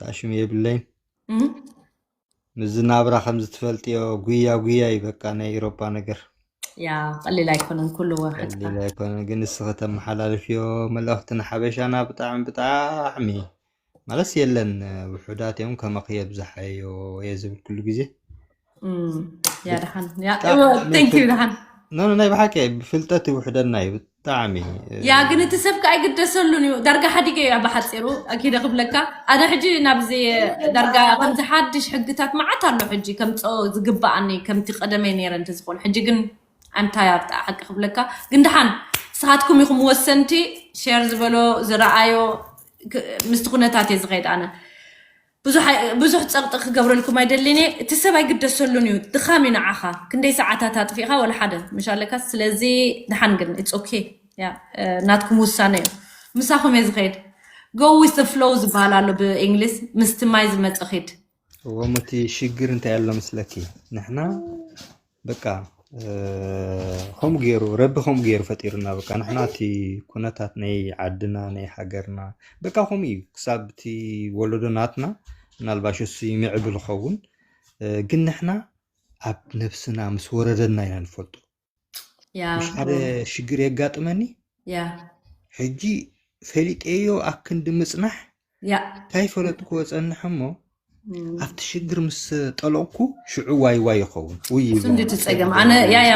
ታሽሙ የብለይን። እም፣ ምዚ ናብራ ከም ዝትፈልጥዮ ጉያ ጉያ እዩ በቃ ናይ ኤሮፓ ነገር። ያ ቀሊል ኣይኮነን ኩሉ ወ ሓቅካ። ቀሊል ኣይኮነን ግን ንስኺ ተመሓላልፍዮ መልእኽቲ ንሓበሻና ብጣዕሚ ብጣዕሚ ማለት የለን ውሑዳት እዮም ከማኺ የብዝሓዮ እየ ዝብል ኩሉ ግዜ። እም፣ ያ ደሓን ያ ብጣዕሚ thank you ፍል- ደሓን። ኖ ናይ ብሓቂ ብፍልጠት ውሕደና እዩ ብጣዕሚ። ያ ግን እቲ ሰብ ከኣ ኣይግደሰሉን እዩ። ዳርጋ ሓዲገ እያ ብሓፂሩ ኣኪደ ክብለካ። ኣነ ሕጂ ናብዚ ዳርጋ ከምዚ ሓድሽ ሕግታት መዓት ኣሎ ሕጂ ከምፅኦ ዝግበኣኒ ከምቲ ቀደመይ ነይረ እንተዝኾን ሕጂ ግን ኣንታይ ኣብጣ ሓቂ ክብለካ። ግን ደሓን ንስኻትኩም ኢኹም ወሰንቲ። ሼር ዝበሎ ዝረኣዮ ክ- ምስቲ ኩነታት እየ ዝኸይድ ኣነ። ብዙሕ ኣይ- ብዙሕ ፀቕጢ ክገብረልኩም ኣይደልን እየ። እቲ ሰብ ኣይግደሰሉን እዩ፣ ድኻም እዩ ንዓኻ። ክንደይ ሰዓታት ኣጥፊእኻ ወላ ሓደ ምሽ ኣለካ። ስለዚ ደሓን ግን it's okay። ያ እ፣ ናትኩም ውሳነ እዩ። ምሳኹም እየ ዝኸይድ። Go with the flow ዝበሃል ኣሎ ብእንግሊዝ፣ ምስቲ ማይ ዝመፀ ኺድ። እዎም እቲ ሽግር እንታይ ኣሎ መስለኪ ንሕና በቃ እ፣ ከምኡ ገይሩ ረቢ ከምኡ ገይሩ ፈጢሩና በቃ ንሕና እቲ ኩነታት ናይ ዓድና ናይ ሃገርና በቃ ከምኡ እዩ ክሳብ እቲ ወለዶ ናትና ምናልባሽ እሱ ይምዕብል ይኸውን እ፣ ግን ንሕና ኣብ ነብስና ምስ ወረደና ኢና ንፈልጦ ያ ምሽ ሓደ ሽግር የጋጥመኒ ያ ሕጂ ፈሊጠዮ ኣክንዲ ምፅናሕ ያ እንታይ ፈለጥኩ ወፀንሕ እሞ እም። ኣብቲ ሽግር ምስ ጠለቕኩ ሽዑ ዋይ ዋይ ይኸውን ውይ እሱ እንዲ ትፀገም ኣነ ያ ያ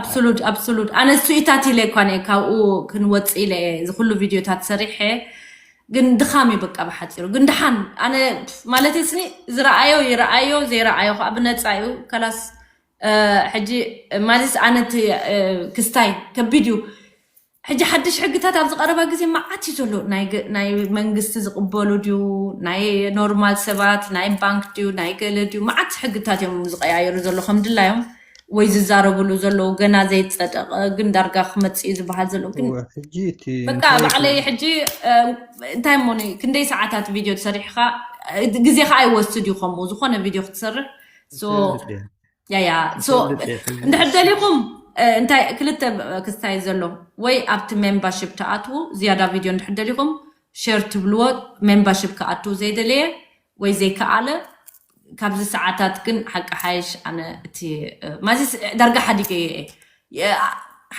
absolute absolute ኣነ እሱ ኢታት ኢለ እኳ እየ ካብኡ ክንወፅእ ኢለ እየ እዚ ኩሉ ቪድዮታት ሰሪሐ። ግን ድኻም እዩ በቃ ብሓፂሩ ግን ደሓን ኣነ ማለት ስኒ ዝረኣዮ ይረኣዮ ዘይረኣዮ ከዓ ብነፃ እዩ ከላስ። እ፣ ሕጂ ማለት ኣነ እቲ እ፣ ክስታይ ከቢድ እዩ። ሕጂ ሓድሽ ሕግታት ኣብዚ ቀረባ ግዜ መዓት እዩ ዘሎ ናይ ገ- ናይ መንግስቲ ዝቕበሉ ድዩ ናይ ኖርማል ሰባት ናይ ባንክ ድዩ ናይ ገለ ድዩ መዓት ሕግታት እዮም ዝቀያየሩ ዘሎ ከም ድላዮም ወይ ዝዛረብሉ ዘለዉ ገና ዘይፀደቐ ግን ዳርጋ ክመፅእ እዩ ዝበሃል ዘሎ ግን እወ፣ ሕጂ እቲ በቃ እንታይ ባዕለይ ሕጂ እ፣ እንታይ እሞ ክንደይ ሰዓታት ቪድዮ ትሰሪሕካ ግዜካ ኣይወስድ እዩ ከምኡ ዝኾነ ቪድዮ ክትሰርሕ so ይፈልጥ እየ። ያ ያ so ይፈልጥ እየ፣ ሕጂ እንድሕር ደሊኹም እ፣ እንታይ ክልተ ክስታይ ዘሎ ወይ ኣብቲ ሜምባርሽፕ ተኣትዉ ዝያዳ ቪድዮ እንድሕር ደሊኹም ሸር ትብልዎ ሜምባርሽፕ ክኣትዉ ዘይደለየ ወይ ዘይከኣለ ካብዚ ሰዓታት ግን ሓቂ ሓይሽ ኣነ እቲ እ፣ ማዚስ ዳርጋ ሓዲገየ እየ የ-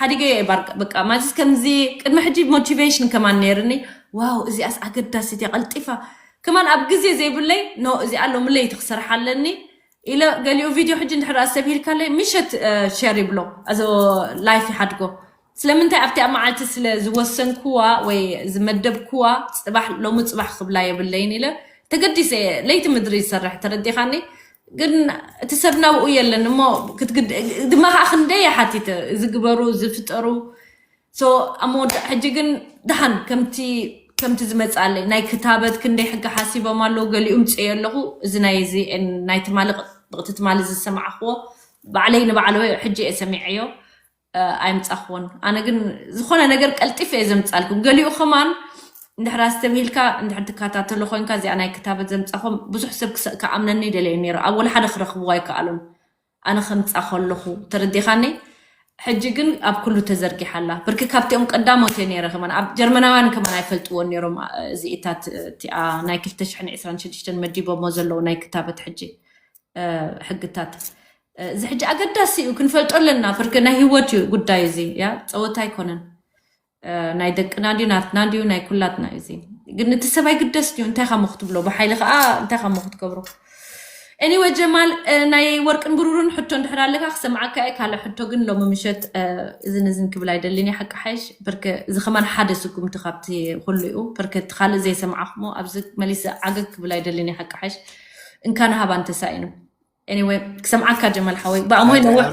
ሓዲገየ እየ ባርቅ- በቃ ማዚስ ከምዚ ቅድሚ ሕጂ ሞቲቬሽን ከማን ነይርኒ ዋው እዚኣስ ኣገዳሲት እያ ቀልጢፋ ከማን ኣብ ግዜ ዘይብለይ ኖ እዚኣ ሎሚ ለይቲ ክሰርሓ ኣለኒ ኢለ ገሊኡ ቪድዮ ሕጂ እንድሕር ኣሰብ ሂልካለይ ምሸት እ፣ ሸር ይብሎ ኣዞ ላይፍ ይሓድጎ ስለምንታይ ኣብቲ ኣብ መዓልቲ ስለ ዝወሰንኩዋ ወይ ዝመደብኩዋ ፅባሕ ሎሚ ፅባሕ ክብላ የብለይን ኢለ ተገዲሰ እየ ለይቲ ምድሪ ይሰርሕ ተረዲኻኒ ግን እቲ ሰብ ናብኡ የለን እሞ ክትግድ ድማ ከዓ ክንደይ ሓቲተ እዚ ግበሩ እዚ ፍጠሩ so ኣብ መወዳእ ሕጂ ግን ደሓን ከምቲ ከምቲ ዝመፅኣለይ ናይ ክታበት ክንደይ ሕጊ ሓሲቦም ኣለዉ ገሊኡ ምፅእ ኣለኹ እዚ ናይ እዚ ናይ ትማሊ ጥቕቲ ትማሊ ዝሰማዕክዎ ባዕለይ ንባዕለወ ሕጂ እየ ሰሚዐዮ ኣይምፃኽዎን ኣነ ግን ዝኾነ ነገር ቀልጢፍ እየ ዘምፃልኩም ገሊኡ ከማን እንድሕር ኣስተብሂልካ እንድሕር ትከታተሎ ኮይንካ እዚኣ ናይ ክታበት ዘምፃኹም ብዙሕ ሰብ ክኣምነኒ ደለየ ነይሩ ኣብ ወላ ሓደ ክረኽብዎ ኣይከኣሉን ኣነ ከምፃ ከለኹ ተረዲኻኒ ሕጂ ግን ኣብ ኩሉ ተዘርጊሓ ኣላ ብርኪ ካብቲኦም ቀዳሞት እየ ነይረ ከማን ኣብ ጀርመናውያን ከማን ኣይፈልጥዎን ነይሮም እዚኢታት እቲኣ ናይ ክልተ ሽሕን ዕስራን ሽዱሽተን መዲቦሞ ዘለዉ ናይ ክታበት ሕጂ ሕግታት እዚ ሕጂ ኣገዳሲ እዩ ክንፈልጦ ኣለና ብርኪ ናይ ህይወት እዩ ጉዳይ እዚ ያ ፀወታ ኣይኮነን ናይ ደቅና ድዩ ናትና ድዩ ናይ ኩላትና እዩ እዚ ግን እቲ ሰብ ኣይግደስ ድዩ እንታይ ካሞ ክትብሎ ብሓይሊ ከዓ እንታይ ካሞ ክትገብሮ Anyway ጀማል ናይ ወርቅን ብሩርን ሕቶ እንድሕር ኣለካ ክሰምዓካ እየ ካልእ ሕቶ ግን ሎሚ ምሸት እዝን እዝን ክብል ኣይደልን እየ ሓቂ ሓይሽ ብርክ እዚ ከማን ሓደ ስጉምቲ ካብቲ ኩሉ እዩ ብርክ እቲ ካልእ ዘይሰምዓኹሞ ኣብዚ መሊሰ ዓገግ ክብል ኣይደልን እየ ሓቂ ሓይሽ እንካ ንሃባ እንተሳኢኑ Anyway ክሰምዓካ ጀማል ሓወይ ብኣሞይ ነውሕ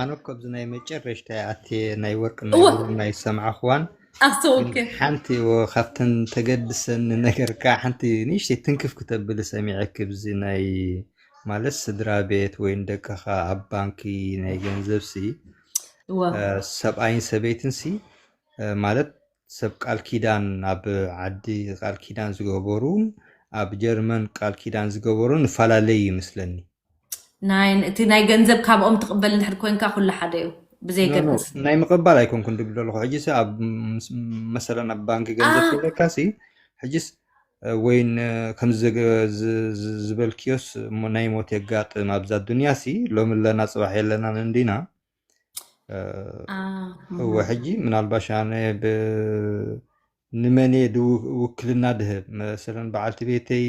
ኣነ እኮ ኣብዚ ናይ መጨረሽታ ኣቲ ናይ ወርቅን ናይ ብሩርን ናይ ዝሰምዓኽዋን ኣሰውከ ሓንቲ ካብተን ተገድሰኒ ነገር ከዓ ሓንቲ ንእሽተይ ትንክፍ ክተብሊ ሰሚዐኪ ብዚ ናይ ማለት ስድራ ቤት ወይ ደቅኻ ኣብ ባንኪ ናይ ገንዘብ ሲ እወ ሰብኣይን ሰበይትን ሲ ማለት ሰብ ቃል ኪዳን ኣብ ዓዲ ቃል ኪዳን ዝገበሩን ኣብ ጀርመን ቃል ኪዳን ዝገበሩን ንፈላለዩ ይመስለኒ ናይ እቲ ናይ ገንዘብ ካብኦም ትቕበል እንድሕር ኮንካ ኩሉ ሓደ እዩ ብዘይ ኖ፣ ኖ፣ ገንዘብ ናይ ምቕባል ኣይኮንኩን ድብል ዘለኹ ሕጂ ሲ ኣብ ምስ- መሰለን ኣብ ባንኪ ገንዘብ ኣ- ዘለካ ሲ ሕጂስ እ፣ ወይን፣ እ፣ ከምዚ ዘገ-፣ ዝ-፣ ዝ-፣ ዝበልክዮስ እሞ ናይ ሞት የጋጥም ኣብዛ ዱንያ ሲ ሎሚ ኣለና ጽባሕ የለናን እንዲና። እ፣ አ፣ እወ፣ ሕጂ ምናልባሽ ኣነ ብ-፣ ንመን እየ ድው-፣ ውክልና ድህብ? መሰለን በዓልቲ ቤተይ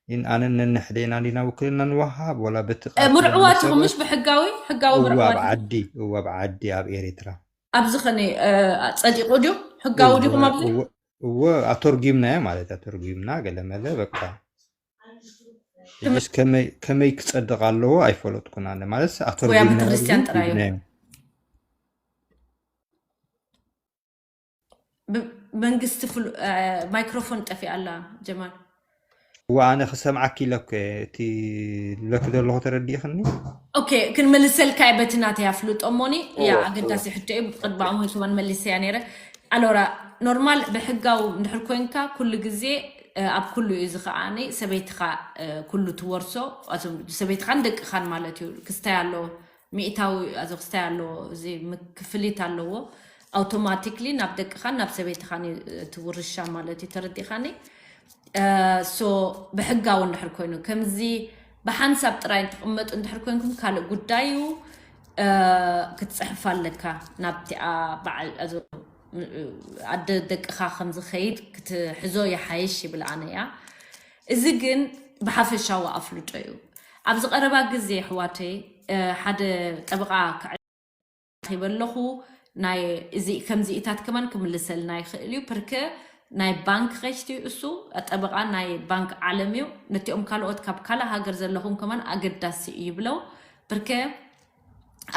ኢን ኣነን ነንሕደና ዲና ውክልና ንወሃብ? ወላ በቲ እ፣ ቃል ምርዕዋት ኪዳን ኢኹም መሰረት ምሽ ብሕጋዊ? ሕጋዊ እወ ኣብ ምርዕዋት ኢኹም? ዓዲ፣ እወ ኣብ ዓዲ ኣብ ኤሪትራ። ኣብዚ ኸነ፣ እ፣ ጸዲቑ ድዩ? ሕጋዊ እወ፣ ዲኹም ኣብዚ? እወ፣ እወ ኣተርጒምናዮ ማለት ኣተርጒምና ገለ መለ በቃ። ሕጅስ ከመይ፣ ከመይ ክጸድቕ ኣለዎ ኣይፈለጥኩን ኣነ። ማለት ወይ ኣብ ኣተርጒምናዮ ቤተክርስትያን ጥራይ እዩ? ሂብናዮ። ብ-፣ መንግስቲ ፍሉ-፣ እ፣ ማይክሮፎን ጠፊኣ ኣላ ጀማል። እወ ኣነ ክሰምዓኪ ኢለኩ እየ። እቲ ልብለኪ ዘለኹ ተረዲእኽኒ? ኦኬ፣ ክንመልሰልካ እየ በቲ ናተይ ኣፍልጦ እሞኒ። ያ፣ ኦኬ። ኣገዳሲ ሕቶ እዩ። ቅድሚ ኣሙን ከማን መሊሰያ ነይረ። ኣሎራ፣ ኖርማል ብሕጋዊ እንድሕር ኮንካ ኩሉ ግዜ፣ እ፣ ኣብ ኩሉ እዩ። እዚ ከዓኒ ሰበይትኻ፣ እ፣ ኩሉ ትወርሶ፣ ኣዞም ሰበይትኻን ደቅኻን ማለት እዩ። ክስታይ ኣለዎ፣ ሚእታዊ ኣዞ ክስታይ ኣለዎ፣ እዚ ም-፣ ክፍሊት ኣለዎ። ኣውቶማቲክሊ ናብ ደቅኻን ናብ ሰበይትኻን እዩ እቲ ውርሻ ማለት እዩ። ተረዲእኻኒ? እ፣ ሶ ብሕጋዊ እንድሕር ኮይኑ፣ ከምዚ ብሓንሳብ ጥራይ እንትቕመጡ እንድሕር ኮንኩም ካልእ ጉዳይ እዩ። እ፣ ክትጽሕፍ ኣለካ ናብቲኣ በዓል፣ ኣዞ፣ ኣደ ደቅኻ ከም ዝኸይድ ክትሕዞ ይሓይሽ ይብል ኣነ እያ። እዚ ግን ብሓፈሻዊ ኣፍልጦ እዩ። ኣብዚ ቀረባ ግዜ ኣሕዋተይ፣ እ፣ ሓደ ጠበቓ ክዕልል ረኺበ ኣለኹ። ናይ እዚ ከምዚኢታት ከማን ክምልሰልና ይኽእል እዩ። ፕርክ ናይ ባንክ ኸሽቲ እዩ እሱ፣ ጠበቓ ናይ ባንክ ዓለም እዩ። ነቲኦም ካልኦት ካብ ካልእ ሃገር ዘለኹም ከማን ኣገዳሲ እዩ ይብለው። ፕርክ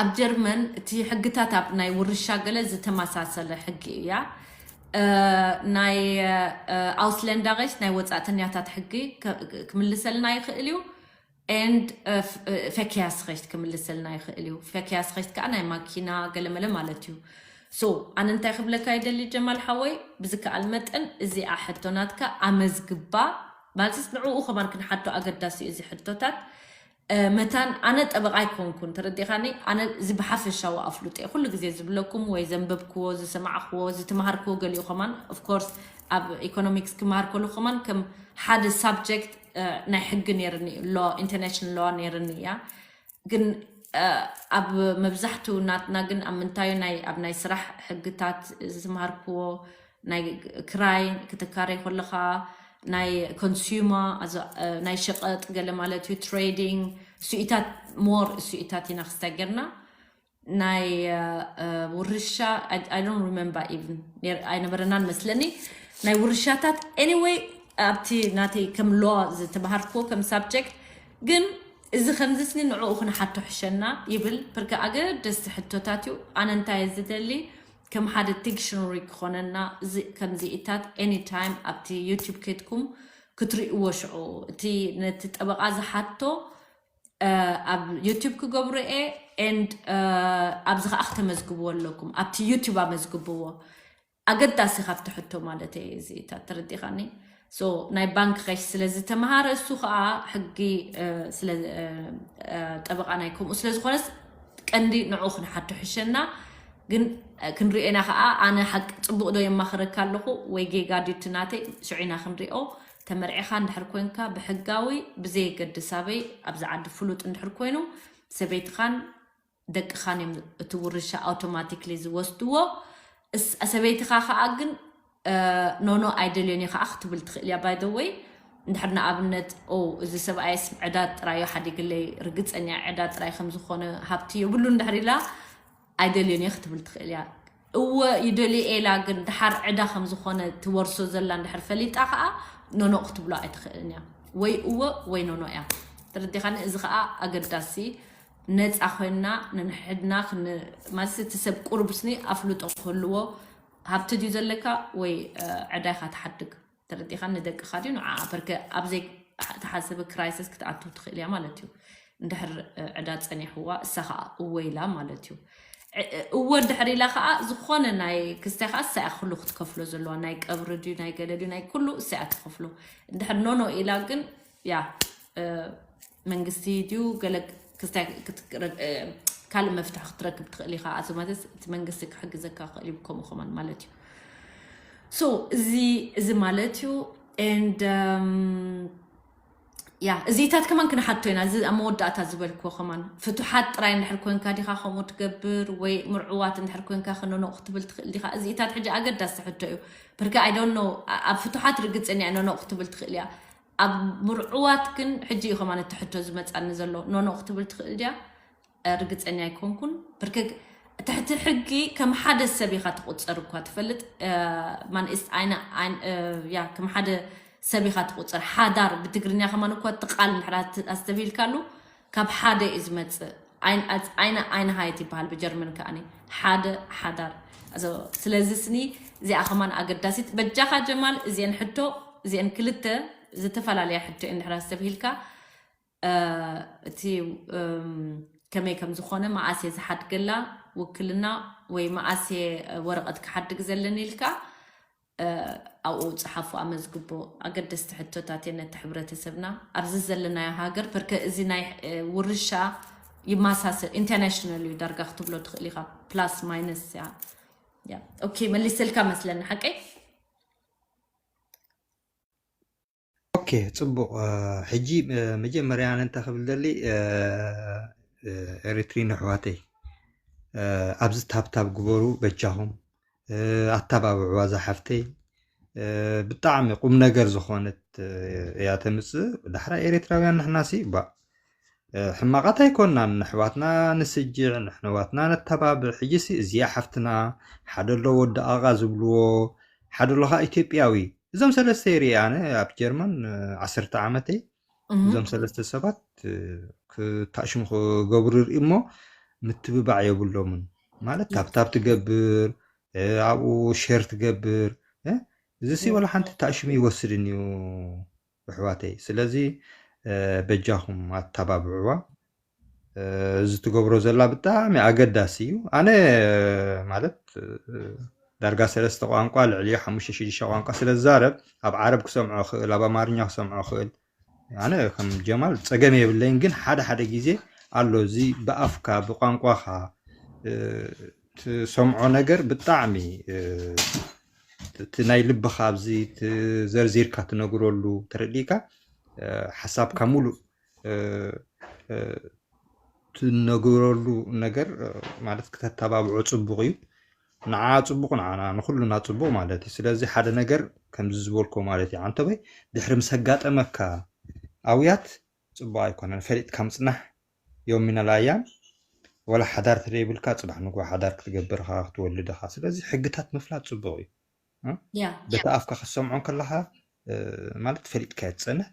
ኣብ ጀርመን እቲ ሕግታት ኣብ ናይ ውርሻ ገለ ዝተመሳሰለ ሕጊ እያ። እ፣ ናይ፣ እ፣ ኣውስለንዳ ኸሽት ናይ ወጻእተኛታት ሕጊ ከ-፣ ክምልሰልና ይኽእል እዩ። And፣ እ፣ ፍ-፣ እ፣ ፈኪያስ ኸሽት ክምልሰልና ይኽእል እዩ። ፈኪያስ ኸሽት ከዓ ናይ ማኪና ገለመለ ማለት እዩ። ሶ፣ ኣነ እንታይ ክብለካ ይደሊ ጀማል ሓወይ፣ ብዝከኣል መጠን እዚኣ ሕቶ ናትካ ኣመዝግባ፣ ማለትስ ንዕኡ ከማን ክንሓቶ ኣገዳሲ እዩ እዚ ሕቶታት። እ፣ መታን ኣነ ጠበቓ ኣይኮንኩን፣ ተረዲኻኒ? ኣነ እዚ ብሓፈሻዊ ኣፍልጦ እየ ኩሉ ግዜ ዝብለኩም ወይ ዘንበብክዎ፣ ዝሰማዕክዎ፣ ዝተምሃርክዎ ገሊኡ ከማን፣ of course፣ ኣብ ኢኮኖሚክስ ክመሃር ከለኹ ከማን ከም ሓደ ሳብጀክት፣ እ፣ ናይ ሕጊ ነይርኒ እዩ፣ ሎ፣ ኢንተርናሽናል ሎ ነይርኒ እያ። ግን፣ እ፣ ኣብ መብዛሕትኡ ናትና ግን ኣብ ምንታዩ ናይ፣ ኣብ ናይ ስራሕ ሕግታት ዝተምሃርክዎ ናይ ክራይ ክትካረይ ከለኻ ናይ ኮንሱመር፣ ኣዞ፣ እ፣ ናይ ሸቐጥ ገለ ማለት እዩ፣ ትሬዲንግ፣ እሱኢታት፣ ሞር እሱኢታት ኢና ክስታይ ጌርና። ናይ፣ እ፣ እ፣ ውርሻ፣ I, I don't remember even። ኔር-፣ ኣይነበረናን መስለኒ። ናይ ውርሻታት፣ anyway፣ ኣብቲ ናተይ ከም ሎ ዝተምሃርክዎ ከም ሳብጀክት፣ ግን እዚ ከምዚ ስኒ ንዕኡ ክንሓቶ ሕሸና ይብል። ፕርክ ኣገደስቲ ሕቶታት እዩ። ኣነ እንታይ እየ ዝደሊ፣ ከም ሓደ ዲክሽነሪ ክኾነና፣ እዚ ከምዚኢታት ኤኒታይም ኣብቲ ዩቲዩብ ከድኩም ክትርእይዎ ሽዑ። እቲ ነቲ ጠበቓ ዝሓቶ፣ እ፣ ኣብ ዩቲዩብ ክገብሮ እየ፣ ኤንድ፣ እ፣ ኣብዚ ኸዓ ክተመዝግብዎ ኣለኩም። ኣብቲ ዩቲዩብ ኣመዝግብዎ። ኣገዳሲ ካብቲ ሕቶ ማለት እየ እዚኢታት፣ ተረዲኻኒ? ሶ፣ ናይ ባንክ ኸሽ ስለ ዝተምሃረ እሱ ኸዓ ሕጊ፣ እ፣ ስለ፣ እ፣ እ፣ ጠበቓ ናይ ከምኡ ስለ ዝኾነስ ቀንዲ ንዕኡ ክንሓቶ ሕሸና። ግን፣ እ፣ ክንሪኦ ኢና ኸዓ ኣነ ሓቂ ጽቡቕ ዶ የማኽረካ ኣለኹ ወይ ጌጋ ድዩ እቲ ናተይ ሽዑ ኢና ክንሪኦ። ተመርዒኻ እንድሕር ኮንካ ብሕጋዊ ብዘየገድስ ኣበይ ኣብዚ ዓዲ ፍሉጥ እንድሕር ኮይኑ ሰበይትኻን ደቅኻን እዮም እቲ ውርሻ ኣውቶማቲክሊ ዝወስድዎ። እስ-፣ ሰበይትኻ ኸዓ ግን፣ እ፣ ኖኖ ኣይደልዮን እየ ኸዓ ክትብል ትኽእል እያ። By the way፣ እንድሕር ንኣብነት፣ "ኦ፣ እዚ ሰብኣይስ ዕዳ ጥራይ እዩ ሓዲግለይ፣ ርግጸኛ ዕዳ ጥራይ ከም ዝኾነ ሃብቲ የብሉ" እንድሕር ኢላ፣ "ኣይደልዮን እየ" ክትብል ትኽእል እያ። እወ ይደልዮ እየ ኢላ ግን ድሓር ዕዳ ከም ዝኾነ ትወርሶ ዘላ እንድሕር ፈሊጣ ኸዓ ኖኖ ክትብሎ ኣይትኽእልን እያ። ወይ እወ ወይ ኖኖ እያ። ተረዲኻኒ? እዚ ኸዓ ኣገዳሲ፣ ነፃ ኮይንና ነንሕድና ክን-፣ ማለት እቲ ሰብ ቁሩብ ስኒ ኣፍልጦ ክህልዎ፣ ሃብቲ ድዩ ዘለካ ወይ፣ እ፣ ዕዳ ኢኻ ትሓድግ? ተረዲኻኒ? ንደቅኻ ድዩ ንዓኣ? በርከ ኣብ ዘይተሓሰበ ክራይሲስ ክትኣቱ ትኽእል እያ ማለት እዩ። እንድሕር፣ እ፣ ዕዳ ጸኒሕዋ፣ እሳ ኸዓ እወ ኢላ ማለት እዩ። ዕ-፣ እወ እንድሕር ኢላ ኸዓ ዝኾነ ናይ ክስታይ ኸዓ እሳ እያ ኩሉ ክትከፍሎ ዘለዋ። ናይ ቀብሪ ድዩ፣ ናይ ገለ ድዩ፣ ናይ ኩሉ እሳ እያ ትኸፍሎ። እንድሕር ኖኖ ኢላ ግን፣ ያ፣ እ፣ መንግስቲ ድዩ ገለ ክስታይ ክት-፣ እ፣ ካልእ መፍትሒ ክትረክብ ትኽእል ኢኻ። ኣዚ ማለት እቲ መንግስቲ ክሕግዘካ ክኽእል እዩ፣ ከምኡ ከማን ማለት እዩ። ሶ፣ እዚ፣ እዚ ማለት እዩ። and um, ያ እዚታት ከማን ክንሓቶ ኢና። እዚ ኣብ መወዳእታ ዝበልክዎ ከማን ፍቱሓት ጥራይ እንድሕር ኮንካ ዲኻ ከምኡ ትገብር፣ ወይ ምርዕዋት እንድሕር ኮንካ ከ ኖኖ ክትብል ትኽእል ዲኻ? እዚታት ሕጂ ኣገዳሲ ሕቶ እዩ። ብርካ I don't know፣ ኣብ ፍቱሓት ርግጽን እያ ኖኖ ክትብል ትኽእል እያ። ኣብ ምርዕዋት ግን ሕጂ እዩ ከማን እቲ ሕቶ ዝመጻኒ ዘሎ። ኖኖ ክትብል ትኽእል ድያ? ርግጸኛ ኣይኮንኩን። ብርክ ትሕቲ ሕጊ ከም ሓደ ሰብ ኢኻ ትቑጸር እኳ ትፈልጥ። ማንእስ ዓይነ ያ ከም ሓደ ሰብ ኢኻ ትቑጸር። ሓዳር ብትግርኛ ከማን እኳ እቲ ቃል እንድሕር ኣስተብሂልካሉ ካብ ሓደ እዩ ዝመጽእ። ዓይነ ዓይነ ሃየት ይበሃል ብጀርመን ከኣኒ ሓደ ሓዳር። ስለዚ ስኒ እዚኣ ከማን ኣገዳሲት። በጃኻ ጀማል እዚአን ሕቶ እዚአን ክልተ ዝተፈላለያ ሕቶ እንድሕር ኣስተብሂልካ እቲ ከመይ ከም ዝኾነ መኣስ እየ ዝሓድገላ ውክልና ወይ መኣስ እየ ወረቐት ክሓድግ ዘለኒ ኢልካ ኣብኡ ፀሓፉ ኣመዝግቦ። ኣገደስቲ ሕቶታት እየ ነቲ ሕብረተሰብና ኣብዚ ዘለናዮ ሃገር ፐርከ እዚ ናይ ውርሻ ይመሳሰል ኢንተርናሽናል እዩ ዳርጋ ክትብሎ ትኽእል ኢኻ። ፕላስ ማይነስ ያ ኦኬ መሊሰልካ መስለኒ ሓቀይ። ኦኬ ጽቡቕ። ሕጂ መጀመርያ ኣነ እንታይ ክብል ደሊ ኤሪትሪን ኣሕዋተይ ኣብዚ ታብታብ ግበሩ በጃኹም ኣተባብዕዋ እዛ ሓፍተይ ብጣዕሚ ቁም ነገር ዝኾነት እያ ተምጽእ። ዳሕራ ኤሪትራውያን ንሕናሲ ባ ሕማቓት ኣይኮናን። ንሕዋትና ንስጅዕ፣ ንሕዋትና ነተባብዕ። ሕጂሲ እዚኣ ሓፍትና ሓደ ኣሎ ወዲ ኣቓ ዝብልዎ ሓደ ኣሎ ኸዓ ኢትዮጵያዊ። እዞም ሰለስተ ይርኢ ኣነ ኣብ ጀርመን ዓሰርተ ዓመተይ እዞም ሰለስተ ሰባት ክታሽሙ ክገብሩ ርኢ እሞ ምትብባዕ የብሎምን። ማለት ታብታብ ትገብር ኣብኡ ሸር ትገብር እዚ ሲ ወላ ሓንቲ ታሽሙ ይወስድን እዩ ኣሕዋተይ። ስለዚ በጃኹም ኣተባብዕዋ። እዚ ትገብሮ ዘላ ብጣዕሚ ኣገዳሲ እዩ። ኣነ ማለት ዳርጋ ሰለስተ ቋንቋ ልዕሊ ሓሙሽተ ሽዱሽተ ቋንቋ ስለ ዝዛረብ ኣብ ዓረብ ክሰምዖ ክእል፣ ኣብ ኣማርኛ ክሰምዖ ክእል። ኣነ ከም ጀማል ጸገም የብለይን፣ ግን ሓደ ሓደ ግዜ ኣሎ እዚ ብኣፍካ ብቋንቋኻ ትሰምዖ ነገር ብጣዕሚ እቲ ናይ ልብኻ ኣብዚ ዘርዚርካ ትነግረሉ ተረዲእካ ሓሳብካ ሙሉእ ትነግረሉ ነገር ማለት ክተተባብዖ ጽቡቕ እዩ። ንዓ ጽቡቕ ንዓና ንኹልና ጽቡቕ ማለት እዩ። ስለዚ ሓደ ነገር ከምዚ ዝበልኮ ማለት እዩ። ዓንተበይ ድሕሪ ምስ ኣጋጠመካ ኣውያት ጽቡቕ ኣይኮነን። ፈሊጥካ ምጽናሕ ዮም ሚነል ኣያም ወላ ሓዳር ተደይብልካ ጽባሕ ንግሆ ሓዳር ክትገብር ኢኻ ክትወልድ ኢኻ። ስለዚ ሕግታት ምፍላጥ ጽቡቕ እዩ። ያ በቲ ኣፍካ ክትሰምዖ ከለኻ ማለት ፈሊጥካ እያ ትጸንሕ።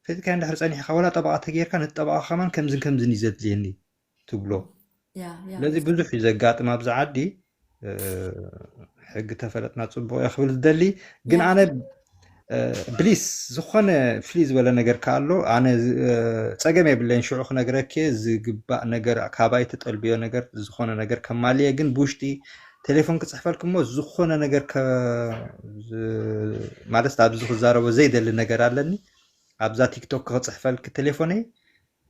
ፈሊጥካ እንድሕር ጸኒሕካ ወላ ጠበቓ ተገይርካ ነቲ ጠበቓ ከማን ከምዝን ከምዝን እዩ ዘድልየኒ ትብሎ። ያ ያ ስለዚ ብዙሕ እዩ ዘጋጥም ኣብዚ ዓዲ። ሕጊ ተፈለጥና ጽቡቕ እየ ክብል ዝደሊ ግን ኣነ ብሊስ ዝኾነ ፍሊ ዝበለ ነገር ከኣሎ ኣነ ጸገም የብለይን ሽዑ ክነግረኪ ዝግባእ ነገር ካባይ ትጠልብዮ ነገር ዝኾነ ነገር ከማልየ ግን ብውሽጢ ቴሌፎን ክጽሕፈልኪ እሞ ዝኾነ ነገር ማለት ኣብዚ ክዛረቦ ዘይደሊ ነገር ኣለኒ ኣብዛ ቲክቶክ ክጽሕፈልኪ ቴሌፎነይ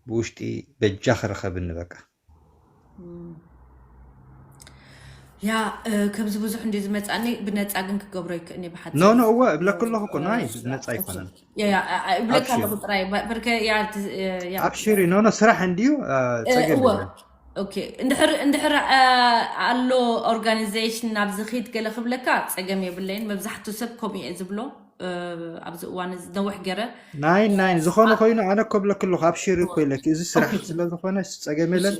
ብውሽጢ በጃ ክረኸብኒ በቃ ያ ከምዚ ብዙሕ እንዲ ዝመፃኒ ብነፃ ግን ክገብሮ ይክእኒ ብሓፂ ኖ ኖ እወ እብለክ ኣለኹ እኮ ናይ ነፃ ኣይኮነን እብለካ ኣለኹ ጥራይ ብርከ ያ ኣብሽሪ ኖ ኖ ስራሕ እንድዩ ፀገም ኦኬ እንድሕር እንድሕር ኣሎ ኦርጋናይዜሽን ናብ ዝኽድ ገለ ክብለካ ፀገም የብለይን መብዛሕትኡ ሰብ ከምኡ እየ ዝብሎ ኣብዚ እዋን እዚ ነውሕ ገረ ናይ ናይ ዝኾነ ኮይኑ ኣነ እኮ ብለክ ኣለኹ ኣብሽሪ እኮ ኢለክ እዚ ስራሕ ስለ ዝኾነ ጸገም የለን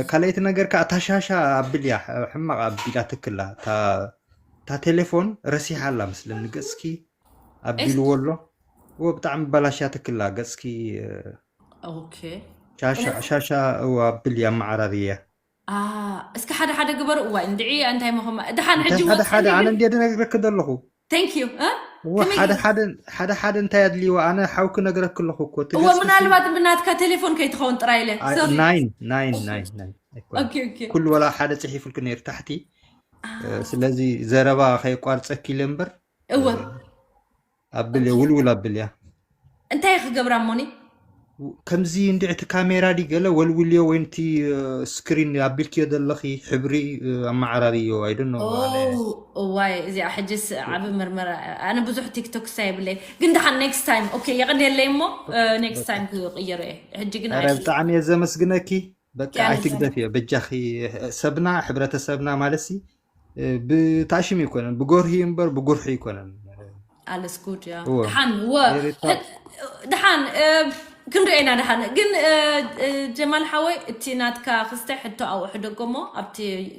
ካልኣይቲ ነገር ከዓ ታሻሻ ኣብልያ ሕማቕ ኣቢላ ትክላ እታ ቴሌፎን ረሲሓ ኣላ ምስለኒ ገፅኪ ኣቢልዎ ኣሎ እዎ ብጣዕሚ በላሽያ ትክላ ገፅኪ ሻሻ እዎ ኣብልያ ኣመዓራርያ እስኪ ሓደ ሓደ ግበሩ እዋይ እንድዒ እንታይ መኸማ ድሓን ሕጂ ሓደ ሓደ ኣነ እንድየ ዝነግረክ ዘለኹ thank you ሓደ ሓደ እንታይ ኣድልይዎ ኣነ ሓውኪ ነግረክ ኣለኹ እኮ እወ ምናልባት ብናትካ ቴሌፎን ከይትኸውን ጥራይ ኢለ ናይን ናይን ናይን ናይን ኩሉ ወላ ሓደ ፅሒፉልክ ነይሩ ታሕቲ ስለዚ ዘረባ ከየቋርፀኪ ኢለ እምበር እወ ኣብልያ ውልውል ኣብልያ እንታይ ክገብራ እሞኒ ከምዚ እንድዒ እቲ ካሜራ ድዩ ገለ ወልውልዮ ወይ ነቲ ስክሪን ኣቢልክዮ ዘለኺ ሕብሪ ኣመዓራርዮ ኣይደኖ። እዋይ እዚኣ ሕጅስ ዓቢ ምርመራ። ኣነ ብዙሕ ቲክቶክ ሳይብለይ ግን ደሓን ኔክስት ታይም ኦኬ የቐንየለይ እሞ ኔክስት ታይም ክቕየሮ እየ። ሕጂ ግን ብጣዕሚ እየ ዘመስግነኪ። በቃ ኣይትግደፍዮ በጃኺ። ሰብና ሕብረተሰብና ማለትሲ ብታሽም ይኮነን ብጎርሂ እምበር ብጉርሒ ይኮነን። ኣለስ ጉድ ያ ደሓን ወ ደሓን ክንሪኦ ኢና ደሓን። ግን ጀማል ሓወይ እቲ ናትካ ክስታይ ሕቶ ኣብኡ ሕደጎሞ ኣብቲ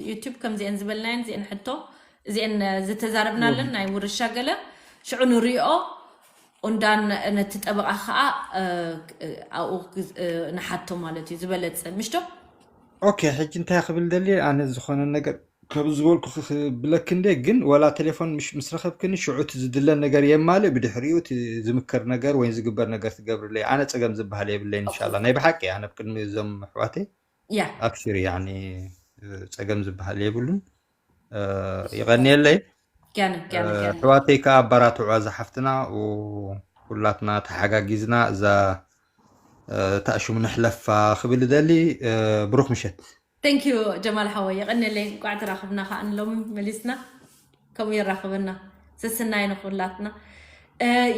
ዩቱብ ከምዚአን ዝበልናየን እዚአን ሕቶ እዚአን ዝተዛረብናለን ናይ ውርሻ ገለ ሽዑ ንሪኦ። ኦንዳን ነቲ ጠበቓ ከዓ ኣብኡ ንሓቶ ማለት እዩ ዝበለፀ ምሽቶ። ኦኬ ሕጂ እንታይ ክብል ደልየ ኣነ ዝኾነ ነገር ከም ዝበልኩ ክብለኪ እንደ ግን ወላ ቴሌፎን ምስ ረኸብክኒ ሽዑ እቲ ዝድለ ነገር የማልእ ብድሕሪኡ እቲ ዝምከር ነገር ወይ ዝግበር ነገር ትገብርለይ ኣነ ፀገም ዝበሃል የብለይን። እንሻላ ናይ ብሓቂ ኣነ ቅድሚ እዞም ኣሕዋተይ ያ ኣብሽር ያኒ ፀገም ዝበሃል የብሉን። ይቐንየለይ። ገነ ገነ ገነ ኣሕዋተይ ከዓ ኣባራትዑ ዝሓፍትና ኩላትና ተሓጋጊዝና እዛ ታእሽሙ ንሕለፋ ክብል ደሊ። ብሩክ ምሸት። Thank you ጀማል ሓወይ የቐንየለይ። እንቋዕ ተራኽብና ከዓ ንሎሚ መሊስና ከምኡ የራኽበና። ሰስናይ ንኹላትና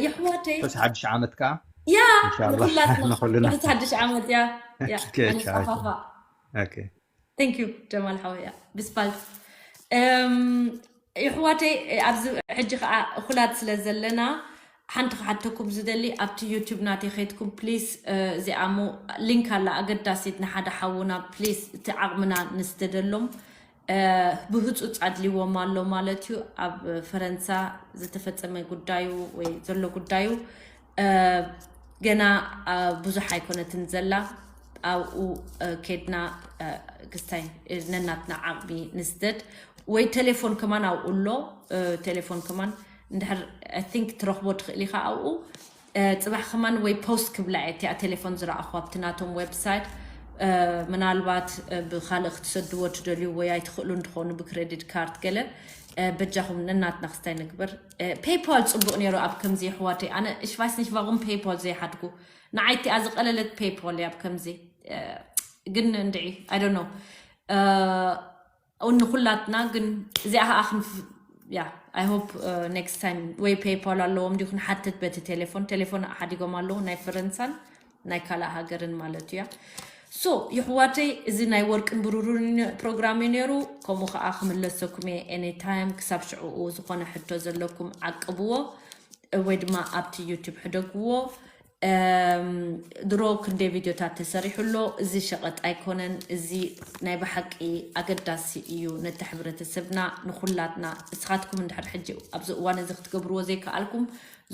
የሕዋተይ ተስ ሓድሽ ዓመት ከዓ ያ ንኹላትና ንኹልና ተስ ሓድሽ ዓመት ያ ያ ኦኬ፣ ቻው። ንስፋፋ ኦኬ Thank you ጀማል ሓወይ ያ ብስፓልት የሕዋተይ ኣብዚ ሕጂ ከዓ እኹላት ስለ ዘለና ሓንቲ ክሓተኩም ዝደሊ ኣብቲ ዩቱብ ናተይ ከይድኩም ፕሊስ እዚኣ ሞ ሊንክ ኣላ ኣገዳሲት ንሓደ ሓውና ፕሊስ እቲ ዓቕምና ንስደደሎም ብህፁፅ ኣድልዎም ኣሎ ማለት እዩ። ኣብ ፈረንሳ ዝተፈፀመ ጉዳዩ ወይ ዘሎ ጉዳዩ ገና ብዙሕ ኣይኮነትን ዘላ ኣብኡ ከድና ክስታይ ነናትና ዓቕሚ ንስደድ ወይ ቴሌፎን ከማን ኣብኡ ኣሎ። ቴሌፎን ከማን እንድሕር I think ትረኽቦ ትኽእል ኢኻ ኣብኡ ፅባሕ ከማን ወይ ፖስት ክብላ እየ እቲኣ ቴሌፎን ዝረኣኹ ኣብቲ ናቶም ዌብሳይት ምናልባት ብካልእ ክትሰድዎ ትደልዩ ወይ ኣይትኽእሉ እንትኾኑ ብክሬዲት ካርድ ገለ በጃኹም ነናትና ክስታይ ንግበር። ፔይፓል ፅቡቕ ነይሩ ኣብ ከምዚ ኣሕዋተይ ኣነ ich weiß nicht warum ፔይፓል ዘይሓድጉ ንዓይ እቲኣ ዝቐለለት ፔይፓል እያ ኣብ ከምዚ ግን እንድዒ I don't know ንኹላትና ግን እዚኣ ከዓ ክንፍ ያ I hope next time ወይ ፔይፓል ኣለዎም ድዩ ክንሓትት በቲ ቴሌፎን ቴሌፎን ሓዲጎም ኣለዉ ናይ ፈረንሳን ናይ ካልእ ሃገርን ማለት እያ። So የሕዋተይ እዚ ናይ ወርቅን ብሩርን ፕሮግራም እዩ ነይሩ። ከምኡ ከዓ ክምለሰኩም እየ any time ክሳብ ሽዕኡ ዝኾነ ሕቶ ዘለኩም ዓቅብዎ ወይ ድማ ኣብቲ ዩቱብ ሕደግዎ። ድሮ ክንደይ ቪድዮታት ተሰሪሑ ኣሎ። እዚ ሸቐጥ ኣይኮነን። እዚ ናይ ብሓቂ ኣገዳሲ እዩ ነቲ ሕብረተሰብና ንኹላትና። እስኻትኩም እንድሕር ሕጂ ኣብዚ እዋን እዚ ክትገብርዎ ዘይከኣልኩም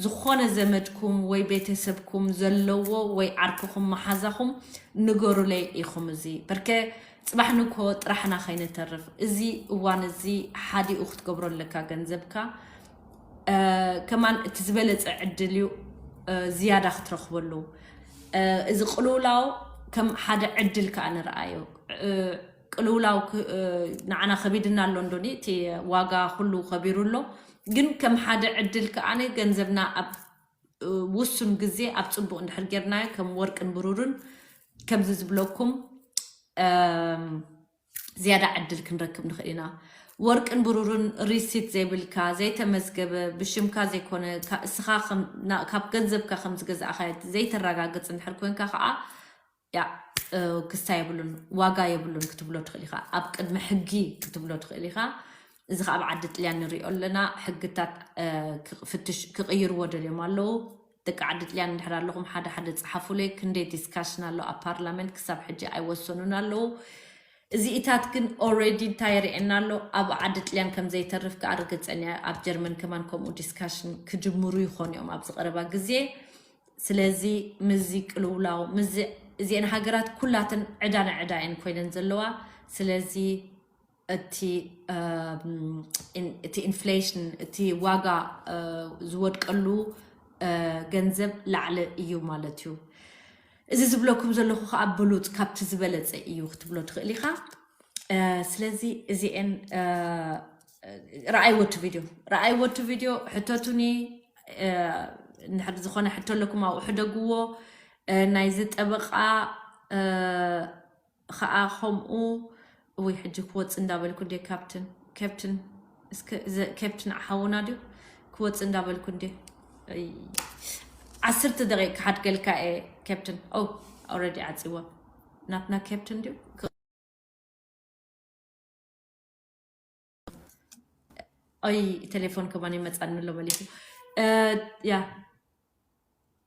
ዝኾነ ዘመድኩም ወይ ቤተሰብኩም ዘለዎ ወይ ዓርክኹም መሓዛኹም ንገሩለይ ኢኹም። እዚ በርከ ፅባሕ ንኮ ጥራሕና ከይነተርፍ እዚ እዋን እዚ ሓዲኡ ክትገብሮ ኣለካ ገንዘብካ። ከማን እቲ ዝበለፀ ዕድል እዩ ዝያዳ ክትረኽበሉ። እዚ ቅልውላው ከም ሓደ ዕድል ከዓ ንረኣዮ። ቅልውላው ንዓና ከቢድና ኣሎ እንዶኒ እቲ ዋጋ ኩሉ ከቢሩ ኣሎ። ግን ከም ሓደ ዕድል ከዓ ገንዘብና ኣብ ውሱን ግዜ ኣብ ፅቡቅ እንድሕር ጌርናዮ ከም ወርቅን ብሩርን ከምዚ ዝብለኩም ዝያዳ ዕድል ክንረክብ ንኽእል ኢና። ወርቅን ብሩርን ሪሲት ዘይብልካ ዘይተመዝገበ ብሽምካ ዘይኮነ እስኻ ካብ ገንዘብካ ከም ዝገዛእኻ ዘይተረጋግፅ እንድሕር ኮንካ ከዓ ያ ክስታ የብሉን ዋጋ የብሉን ክትብሎ ትኽእል ኢኻ። ኣብ ቅድሚ ሕጊ ክትብሎ ትኽእል ኢኻ። እዚ ከዓ ኣብ ዓዲ ጥልያን ንሪኦ ኣለና። ሕግታት ክቕይርዎ ደልዮም ኣለዉ። ደቂ ዓዲ ጥልያን እንድሕር ኣለኹም ሓደ ሓደ ፀሓፉለይ። ክንደይ ዲስካሽን ኣሎ ኣብ ፓርላመንት ክሳብ ሕጂ ኣይወሰኑን ኣለዉ። እዚኢታት ግን ኦልሬዲ እንታይ የርእየና ኣሎ ኣብ ዓዲ ጥልያን ከም ዘይተርፍ ከዓ ርግፀን እያ። ኣብ ጀርመን ከማን ከምኡ ዲስካሽን ክጅምሩ ይኾኑ እዮም ኣብዚ ቀረባ ግዜ። ስለዚ ምዚ ቅልውላው ምዚ እዚአን ሃገራት ኩላተን ዕዳ ንዕዳ እየን ኮይነን ዘለዋ። ስለዚ እቲ እቲ ኢንፍሌሽን እቲ ዋጋ ዝወድቀሉ ገንዘብ ላዕሊ እዩ ማለት እዩ። እዚ ዝብለኩም ዘለኹ ከዓ ብሉፅ ካብቲ ዝበለፀ እዩ ክትብሎ ትኽእል ኢኻ። ስለዚ እዚአን ረኣይዎ እቲ ቪድዮ ረኣይዎ እቲ ቪድዮ ሕተቱኒ። እንድሕር ዝኾነ ሕቶ ኣለኩም ኣብኡ ሕደግዎ። ናይዚ ጠበቃ ከዓ ከምኡ። ወይ ሕጂ ክወፅ እንዳበልኩ እንዴ ካፕትን፣ ካፕትን እስከ፣ ካፕትን ሓውና ድዩ? ክወፅ እንዳበልኩ እንዴ። ዓስርተ ደቂቅ ክሓድገልካ እየ ካፕትን። ኦ፣ ኦረዲ ዓፂዋ ናትና ካፕትን ድዩ? ኣይ፣ ቴሌፎን ከማን ይመፃኒ ኣሎ መሊሱ። ያ